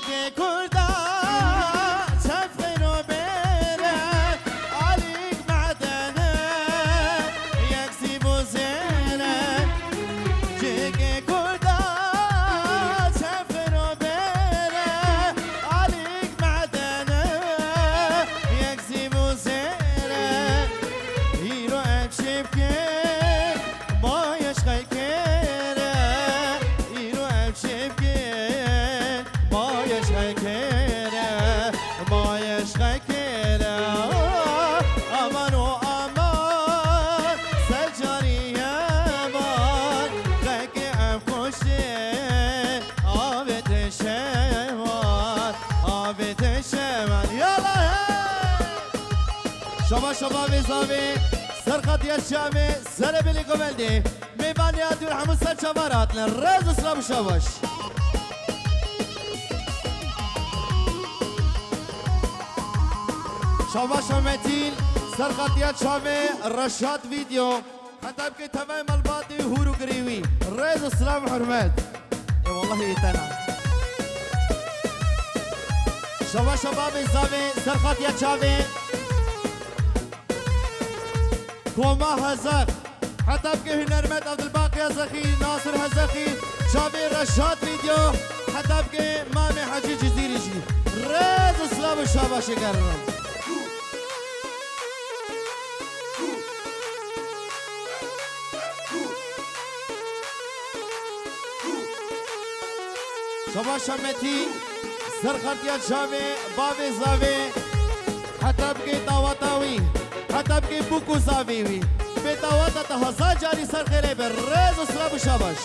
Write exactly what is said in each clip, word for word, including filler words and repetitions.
Kê Kurda çev xêr û bêre, alîk medene, yek zîv û zêre. Cêkê Kurda çev xêr û bêre, alîk medene, yek zîv û zêre. Îro ev şêvkê, ma yeşxekê re, îro ev şêvkê. Ma yeşxekê re, ma yeşxekê re, aman û aman, ser carî heman, xekê ev xweşê, avête şevan, avête şevan. Yala hey! Şaba şaba vê zavê, ser xatiya çavê, serê bilê goveldê. Mêvanê Adil hemû ser çavar hatine. Rêz û silav û şabaş. Şabaş Metîn, ser xatiya çavê Reşat Video. Heta bike tevayê malbatê hûr û girê wî. Rêz û silav û hurmet. Ê wellahî ê tena. Şabaş şababê zavê, ser xatiya çavê. Koma Hezek. Heta bike hunermend Abdulbaqî Hezekî, Nasir Hezekî, çavê Reşat Video, heta bike Mamê Hecî Cizîrî jî. Rêz û silav û şabaşê germ. Şabaş Metî, ser xatiya çavê, bavê zavê, heta bike daweta wî, heta bike bûk û zavê wî. Bê daweta te hezar carî ser xêrê be, rêz û silav û şabaş.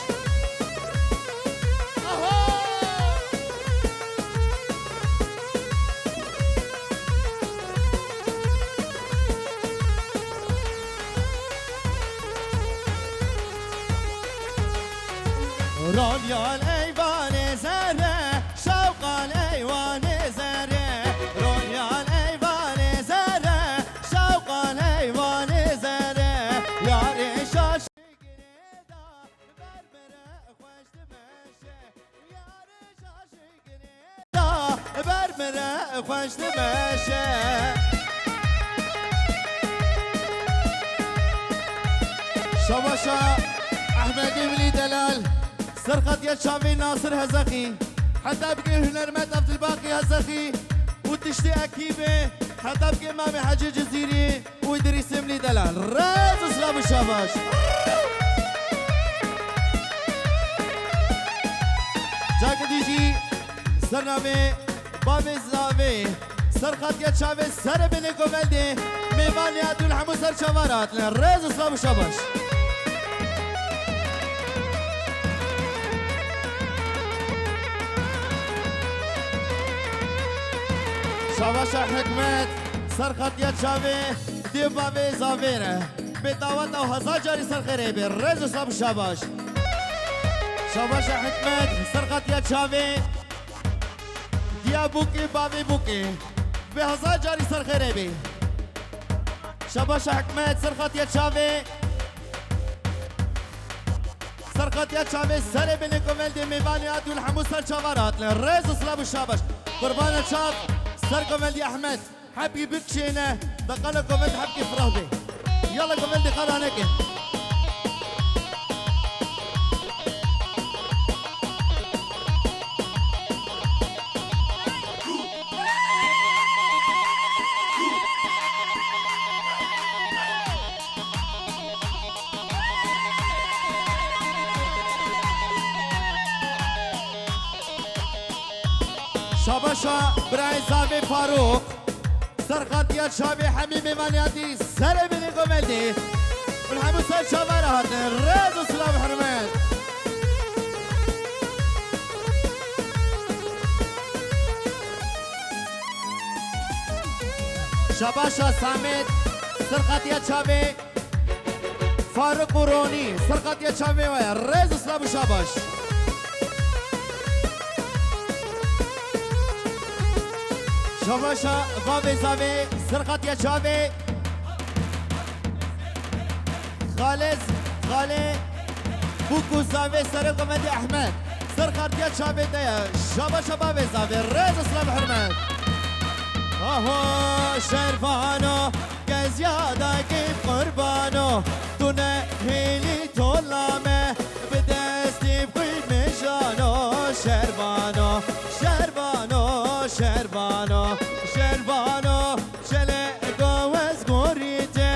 Aho! Rol yol eyvanê zere, şewqal eyvanê zere. Rol yol eyvanê zere, şewqal eyvanê zere. Yarê şaş girê da, ber mire xweş dimeşe. Yarê şaş girê da, ber mire xweş dimeşe. Şabaşa Ehmedê Milî Delal, ser xatiya çavê Nasir Hezexî, heta bike hunermend Abdulbaqî Hezexî û tiştê ekîbê, heta bike Mamê Hecî Cizîrî û Îdrîsê Milî Delal. Rêz û silav û şabaş. Cake dî jî ser navê bavê zavê, ser xatiya çavê, serê binê goveldê, mêvanê Adil hemû ser çavar hatine. Rêz û silav û şabaş. Şabaşa Hikmet, ser xatiya çavê, dê bavê zavê re. Bê daweta û hezar carî ser xêrê bê. Rêz û silav û şabaş. Şabaşa Hikmet, ser xatiya çavê. Diya bûkê, bavê bûkê. Bê hezar carî ser xêrê bê. Şabaşa Hikmet, ser xatiya çavê. Ser xatiya çavê, serê binê goveldê, mêvanê Adil hemû ser çavar hatine. Rêz û silav û şabaş. Qurbana çav, ser goveldî Ehmed. Hebî bikişêne, deqala govend hebkê firah bê. Yala govendê qala neke. Şabaşa birayê zavê Farûq. Ser xatiya çavê hemî mêvaniyatî serê binê goveldê. Hûn hemû ser çavan re hatin. Rêz û silav û hurmet. Şabaşa Samet, ser xatiya çavê Faruk û Ronî, ser xatiya çavê we ye. Rêz û silav û şabaş. Şabaşa bavê zavê, ser xatiya çavê. Xalê, xalê, bûk û zavê serê govendê Ehmed. Ser xertiya çavê te ye. Şaba şaba vê zavê. Rêz û silav hurmet. Aho şervano, gezya dagî qurbano. Tu ne hêlî tola me, bi destî xwî mijano. Şervano, şervano, şervano, şervano. Çeleko ez gorî te,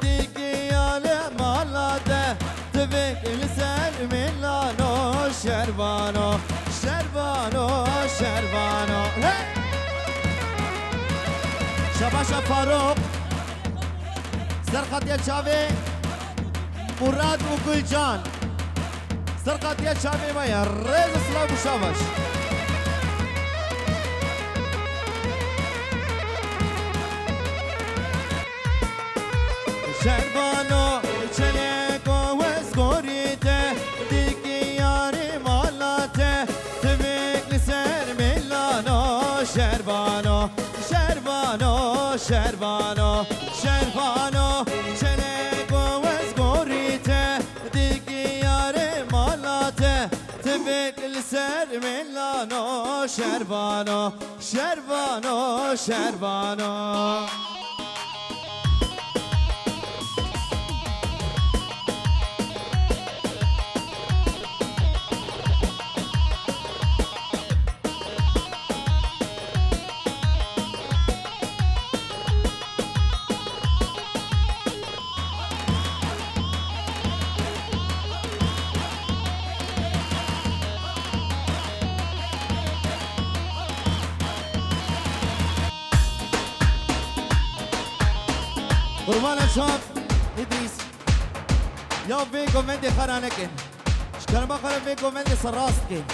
dîkî ya li mala te, tivik li ser milano. Şervano, şervano, şervano. Hey! Şabaşa Faruk. Ser xetiya çavê Murat û Gulcan. Ser xetiya çavê me ye. Rêz û silav û şabaş. Şervano, çeleko ez gorî te, dîkî yarê mala te, tivik li ser milano. Şervano, şervano, şervano, şervano, çeleko ez gorî te, dîkî yarê mala te, tivik li ser milano. Şervano, şervano, şervano. Qurbana çav Îdrîs. Ya vê govendê xera nekin. Ji kerema xwe re vê govendê serrast kin.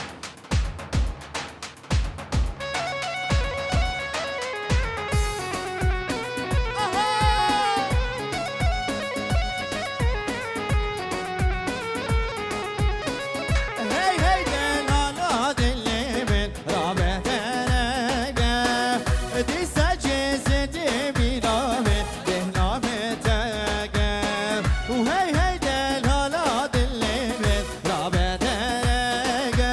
Hey, hey, delala dilê min, rabe terege. Dîsa cezeti bîra min, bêhna min tege. Û hey, hey, delala dilê min, rabe terege.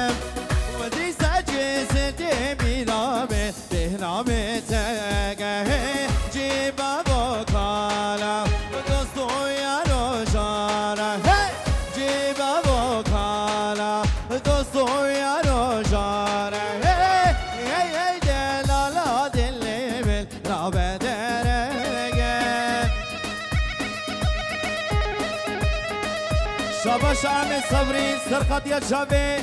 Û dîsa cezeti bîra min, bêhna min tege. Hey, cîba bo kala, dost û yaro jara. Hey, cîba bo kala, dost û yaro jara. Hey, hey, hey, delala dilê min, rabe derege. Şabaş Ahmet Sabrî, ser xetiya çavê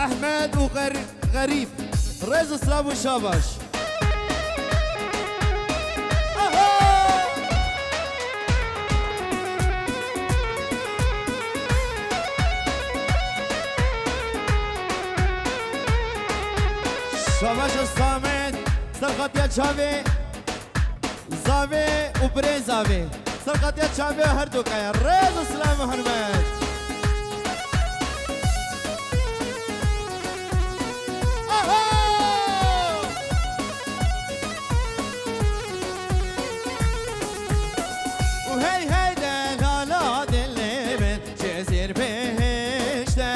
Ahmet û Xer-, Xerîb. Rêz û silav û şabaş. Aha! Şabaş Samet, ser xetiya çavê. Zavê û birê zavê. Ser xetiya çavê her du kaya. Rêz û silav û hurmet. Aha! Û hey hey delala dilê min, Cezîr bihişte,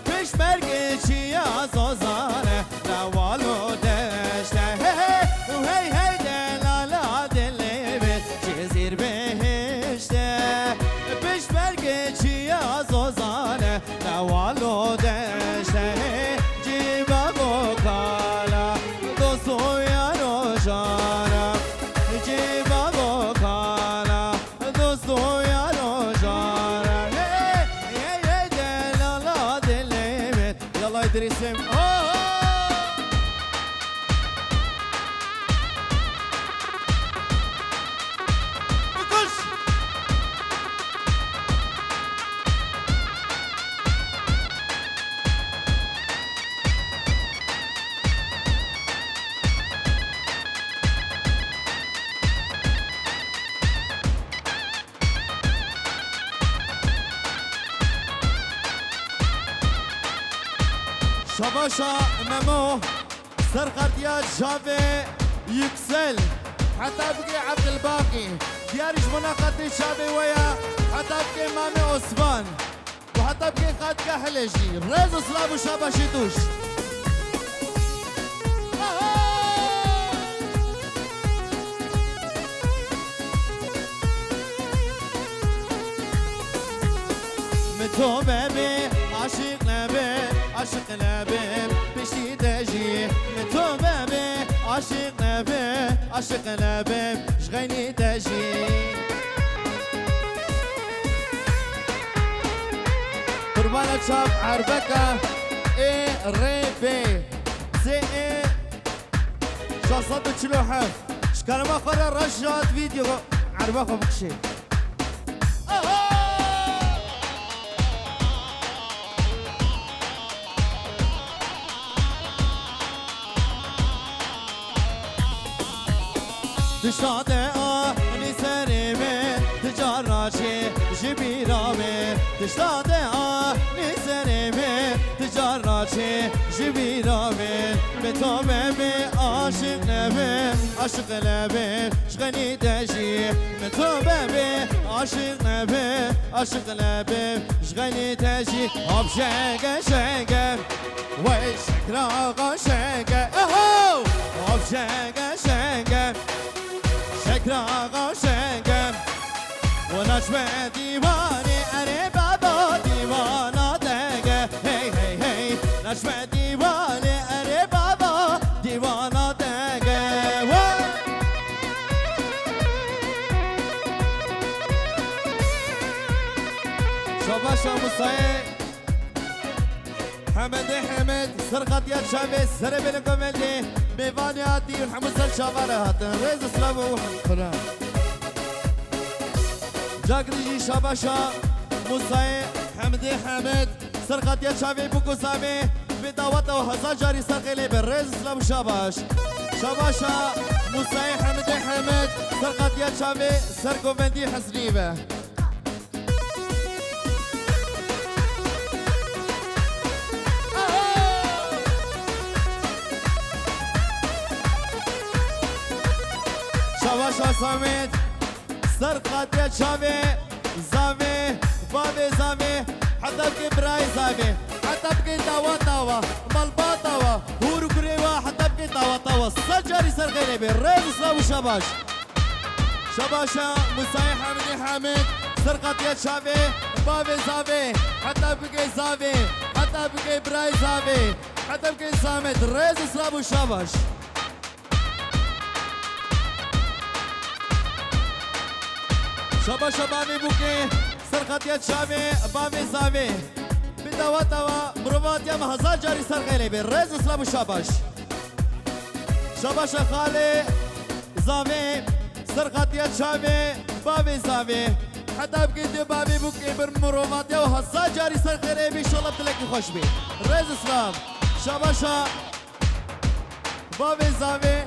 pişmerge çiya zozane, lewal û deşte. Hey, hey, hey, hey, delala dilê min, Cezîr bihişte, pişmerge çiya zozane, lewal û deşte. Cîba bo kala, dost û yaro jara, cîba bo kala. Dost û yaro jara. Hey, hey, hey, delala dilê min. Yalla Îdrîs'im. Oh! Kuş! Şabaşa Memo, ser xertiya çavê Yüksel, heta bigê Ebdilbaqî, diyar ji bona xetê çavê we ya, heta bigê Mamê Osman. Û heta Bikê qet Kehlê jî. Rêz û silav û şabaşî tûş. Aha! Min to bebê aşiq nebe, aşiq nebe, piştî te jî. Min to bebê aşiq nebe, aşiq nebe, ji xeynî te jî. Qurbana çav erbeka ê rê bê. Zê ê şeş sed û çil û heft. Ji kerema xwe re reş jat vîdeo erba xwe bikişê. Aha! Tişta te anî serê min, tu car naçê ji bîra min. Tişta te anî serê min, tu car naçê ji bîra min. Min to bebê aşiq nebe, aşiq nebe, ji xeynî te jî. Min to bebê aşiq nebe, aşiq nebe, ji xeynî te jî. Hop şenge şenge. Wey şekra axa şenge, eho! Hop şenge şenge, şekra axa şenge. Û naçme dîwanê, erê baba dîwana denge. Hey, hey, hey. Naçme dîwanê, erê baba dîwana denge. Wey! Şabaş Musayê. Hemedê Hemed, ser qatiya çavê, serê bêne govendê, mêvanê hatî û hemû ser çava re hatin. Rêz û silav û xira. Cagirî jî şabaşa Musayê Hemedê Hemed, ser qatiya çavê bûk û zavê, bi daweta û hezar carî ser xêlê be. Rêz û silav û şabaş. Şabaşa Musayê Hemedê Hemed, ser qatiya çavê, ser govendî Hezlî be. Şabaşa Samet, ser qatiya çavê, zavê, bavê zavê, heta bikê birayê zavê, heta bikê dawa dawa, malbata wa, hûr û gurê wa, heta bikê dawa dawa. Sed carî ser xêrê bê, rêz û silav û şabaş. Şabaşa Musayê Hemidê Hemid, ser qatiya çavê, bavê zavê, heta bigê zavê, heta bigê birayê zavê, heta bigê Samet, rêz û silav û şabaş. Şabaşa bavê bûkê, ser qatiya çavê, bavê zavê. Bi dawa dawa, mirovatiya me hezar carî ser xêrê bê. Rêz û silav û şabaş. Şabaşa xalê zavê, ser qatiya çavê, bavê zavê. Heta bigê dê bavê bûkê bir mirovatiya û hezar carî ser xêrê bê, şola dilekî xweş bê. Rêz û silav. Şabaşa bavê zavê,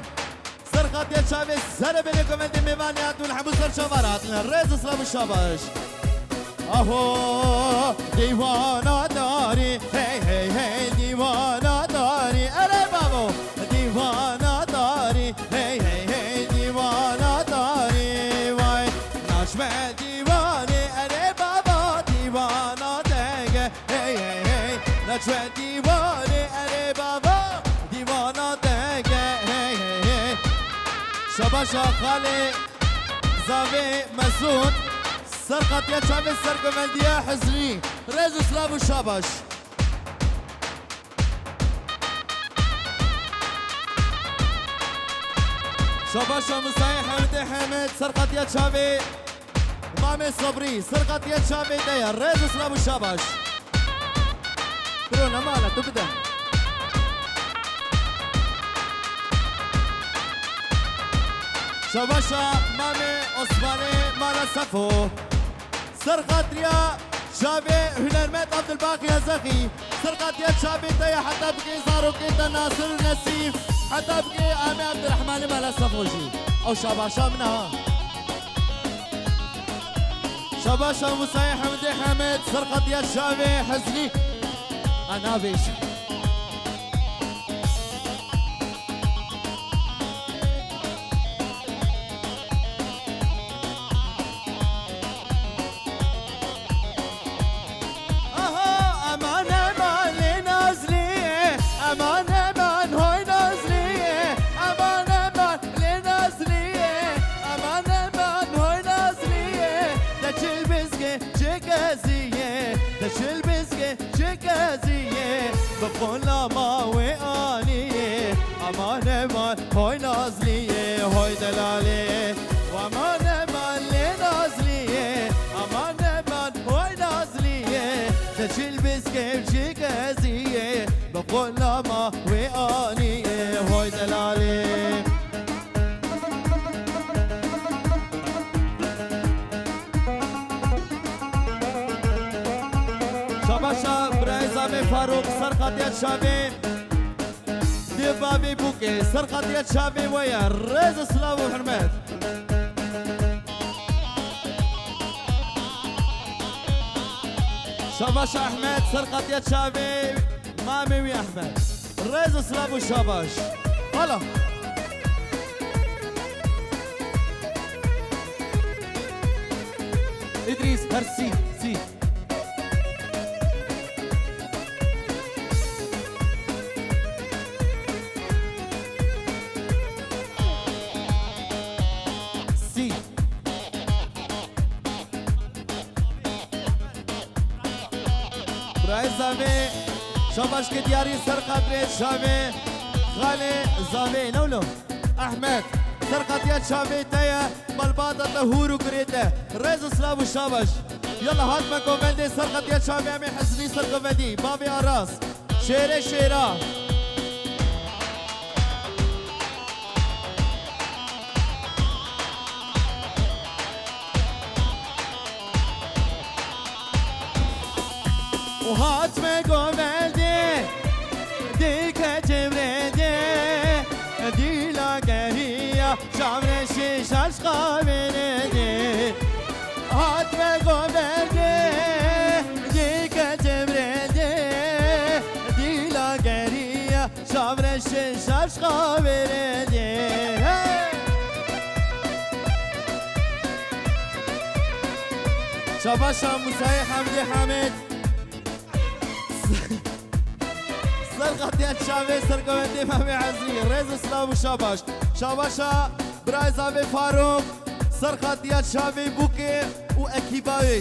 ser qatiya çavê, serê bênê komendê mêvanê hatin, hemû ser çava re hatine. Rêz û silav û şabaş. Aho, dîwana darî, hey, hey, hey, dîwana darî. Erê bavo, dîwana darî, hey, hey, hey, dîwana darî. Vay, naçme dîwanê, erê bava, dîwana denge, hey, hey, hey. Naçme dîwanê, erê bava, dîwana denge, hey, hey, hey. Şabaşa xalê zavê Mesûd, ser qatiya çavê ser govendiya Hizrî. Rêz û silav û şabaş. Şabaşa Musayê Hemidê Hemed, ser qatiya çavê Mamê Sabrî, ser qatiya çavê te ye. Rêz û silav û şabaş. Bro, nema hala, tu bide. Şabaşa Mamê Osmanê Mala Sefo. Ser xatriya çavê hunermend Abdulbaqî Hezexî. Ser xatriya çavê te ye, heta bigê zarokê te Nasir û Nesîm. Heta bigê Amê Abdurrahmanê Mala Sefo jî. Ew şabaşa min e ha. Şabaşa Musayê Hemdê Hemed, ser qatiya çavê Hezlî. A navêj. Aha! Bi qulama wê aniyê, aman eman, hoy Nazliyê, hoy delalê. Aman eman lê Nazliyê, aman eman, hoy Nazliyê. Te çil biskevçî keziyê, bi qulama wê aniyê, hoy delalê. Şabaşa birayê Zavê Farûq, ser qatiya çavê. Dê bavê bûkê, ser qatiya çavê we ye. Rêz û silav û hurmet. Şabaşa Ehmed, ser qatiya çavê mamê wî Ehmed. Rêz û silav û şabaş. Hala. Îdrîs, her sî, sî. Sî. Birayê Zavê, şabaş ke diyarî ser qadrê çavê xalê Zavê, ne wilo? Ehmed, ser qatiya çavê te ye, malbata te hûr û girê te. Rêz û silav û şabaş. Yala hatme govendê ser qatiya çavê em ê hezirî ser govendî. Bavê Aras, şêrê şêra. û hatme govendê, dike çevrendê, dîla geriya, şavreşê şaşqa verendê. Hatme govendê, dike çevrendê, dîla geriya, şavreşê şaşqa verendê. Hey! Şabaşa Musayê Hemdê Hamid. Ser qatiya çavê sergovendê Memê Ezî. Rêz û silav û şabaş. Şabaşa birayê Zavê Farûq. Ser qatiya çavê bûkê û ekîba wê.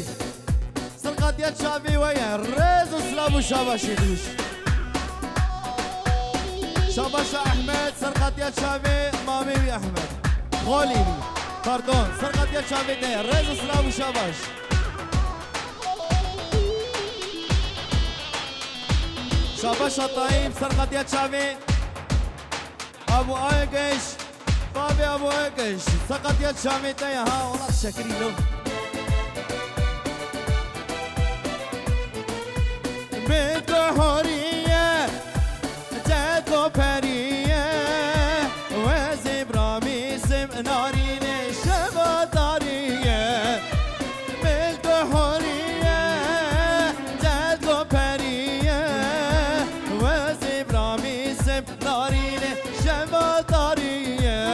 Ser qatiya çavê we ye. Rêz û silav û şabaşê xweş. Şabaşa Ehmed, ser qatiya çavê mamê wî Ehmed. Xalî wî. Pardon, ser qatiya çavê te ye. Rêz û silav û şabaş. Şabaşa Tayîb, ser qatiya çavê. Abu Ageş, bavê Abu Ageş, ser qatiya çavê te ye ha, wela şekirî lo. Min tu horiye, te tu periye, wezî bramîsim narîne şeva tariye. Min tu horiye, te tu periye, wezî bramîsim narîne şeva tariye.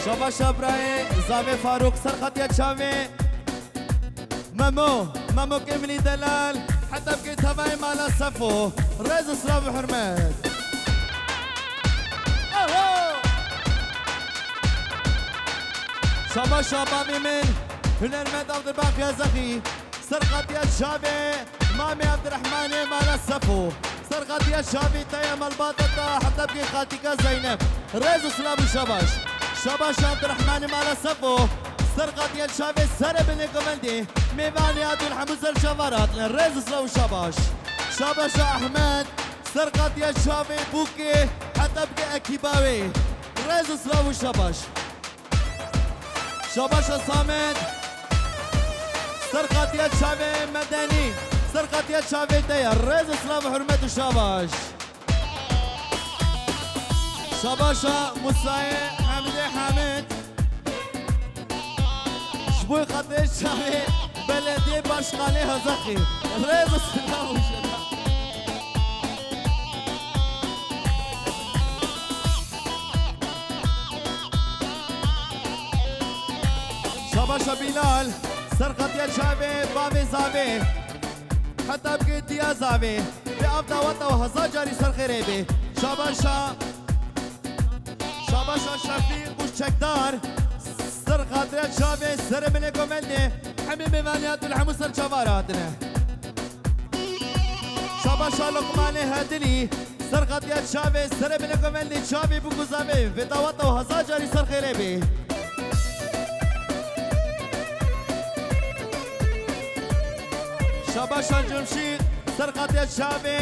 Şabaşa birayê Zavê Farûq, ser qatiya çavê. Memo, Memo Kemlî Delal, heta bikê tevayê mala Sefo. Rêz û silav û hurmet. Eho! Şabaşa bavê min, hunermend Abdulbaqî Ezexî. Ser qatiya çavê Mamê Abdurrahmanê mala Sefo. Ser qatiya çavê te ye, malbata te, heta bikê xaltîka Zeynep. Rêz û silav û şabaş. Şabaş Abdurrahmanê mala Sefo. Ser qatiya çavê serê binê govendê. Mêvanê Abdulhemû ser çavar hatine. Rêz û silav û şabaş. Şabaşa Ehmed. Ser qatiya çavê bûkê, heta bikê ekîba wê. Rêz û silav û şabaş. Şabaşa Samet. Ser qatiya çavê Medenî. Ser qatiya çavê te ye. Rêz û silav û hurmet û şabaş. Şabaşa Musayê Hemdê Hamid. Ji bo xatirê çavê belediyê başkanê Hezexî. Rêz û silav û şeref. Şabaşa Bilal, ser qatiya çavê bavê Zavê. Heta bigê diya Zavê. Vê av daweta we hezar carî ser xêrê bê. Şabaşa, şabaşa Şefîq û Çekdar. Ser xatira çavê serê binê komendê. Hemî mêvaniya tu li hemû ser çavar hatine. Şabaşa Luqmanê Hedilî, ser qatiya çavê, serê binê govendê çavê bû guzavê, vê daweta û hezar carî ser xêrê bê. Şabaşa Cumşî, ser qatiya çavê,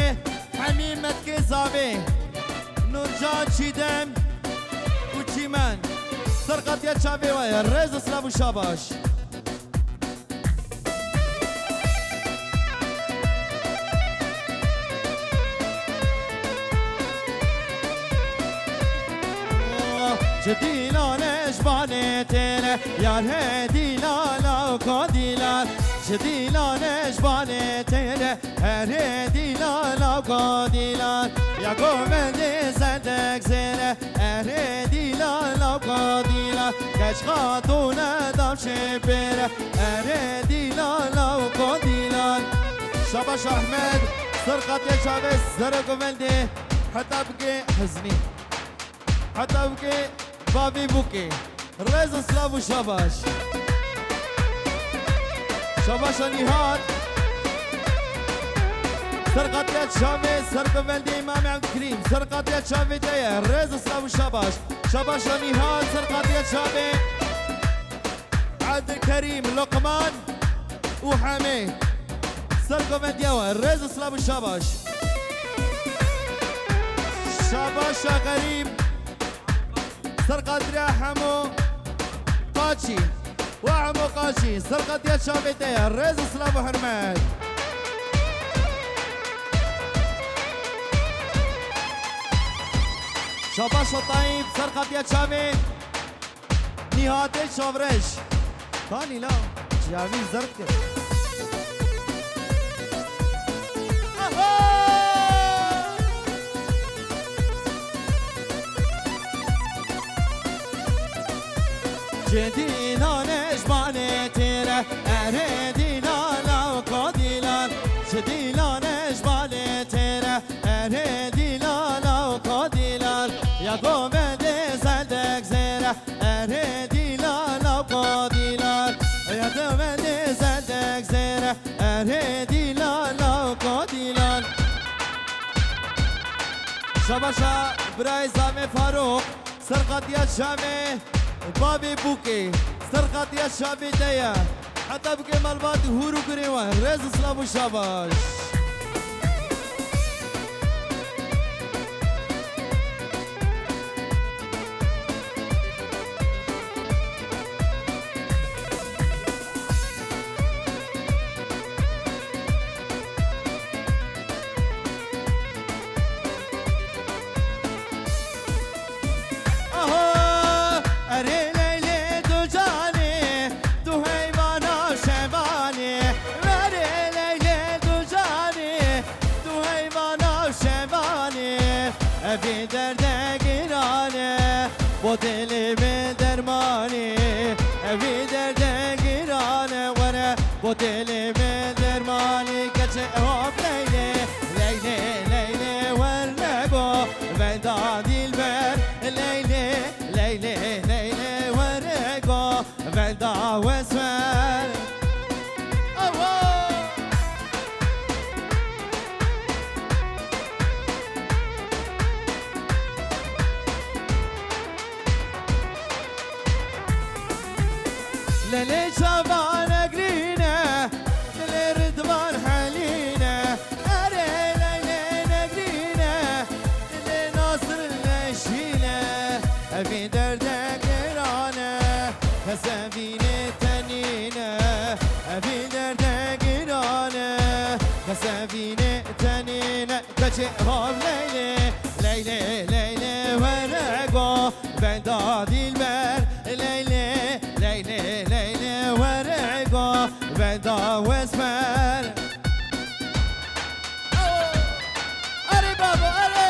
Hemî Metkê Zavê, Nurcan Çîdem û Çîmen, ser qatiya çavê we, rêz û silav û şabaş. Ji dîlan e ji balê têre, yar he dîlan lawko dîlan. Ji dîlan e ji balê têre, herê dîlan lawko dîlan. Ya govendê zendek zêre, erê dîlan lawko dîlan, keç xatûne dam şê pêre, erê dîlan lawko dîlan. Şabaş Ahmed, ser qatiya çavê, serê govendê, heta bike hiznî, heta bike bavê bûkê. Rêz û silav û şabaş. Şabaşa Nîhat. Ser qatiya çavê, ser govendê Îmam Evdikirîm. Ser qatiya çavê te ye. Rêz û silav û şabaş. Şabaşa Nîhat, ser qatiya çavê. Evdikirîm, Luqman û Hemê. Ser govendiya we. Rêz û silav û şabaş. Şabaşa Xerîb. Ser qatiya Hemo Qaçî. Wa Hemo Qaçî, ser qatiya çavê te ye. Rêz û silav û hurmet. Şabaş û Tayîb, ser qatiya çavê. Nîhatê Çavreş. Tanî la, ciyavî zerf kir. Aha! Ji dîlan e ji balê têre, erê dîlan lawko dîlan. Ji dîlan e ji balê têre, erê dîlan lawko dîlan. Ya govendê zendek zêre, erê dîlan lawko dîlan. Ya govendê zendek zêre, erê dîlan lawko dîlan. Şabaşa birayê Zavê Farûq. Ser qatiya çavê bavê bûkê, ser qatiya çavê te ye. Heta bike malbat hûr û gurê we. Rêz û silav û şabaş. Aha, erê Leylê tu canê, tu heyvana şevanê. Erê Leylê tu canê, tu heyvana şevanê. Evî derde girane, bo dilê min dermanê. Evî derde girane, were bo dilê min dermanê. Keçê hov Leylê, Leylê, Leylê, were go. Venda dilber, Leylê, Leylê, Leylê, were go, venda weswer. Awo! Lelê çavan egrîne, dilê Ridvan helîne. Erê Leylê negrîne, dilê Nasir neşîne. Evî derde girane, kesevînê tenîne. Evî derde girane, kesevînê tenîne. Keçê hov Leylê, Leylê, Leylê, were go, venda dilber. Leylê, Leylê, Leylê, were go, venda wesfer. Erê babo, erê!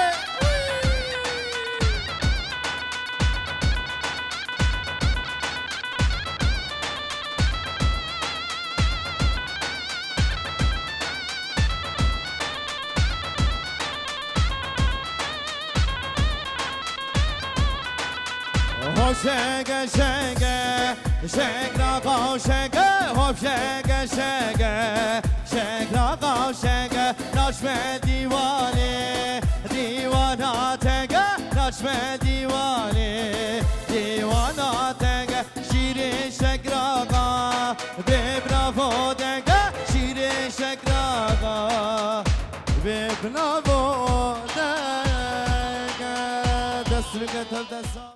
Ho şenge şenge, Şekra qaw şeke, hop şeke şeke. Şekra qaw şeke, naçme dîwanê. Dîwana tenge, naçme dîwanê. Dîwana tenge, şîrê şekra qa. Bê bravo denge, şîrê şekra qa. Bê bravo denge. Dest bike tev dest.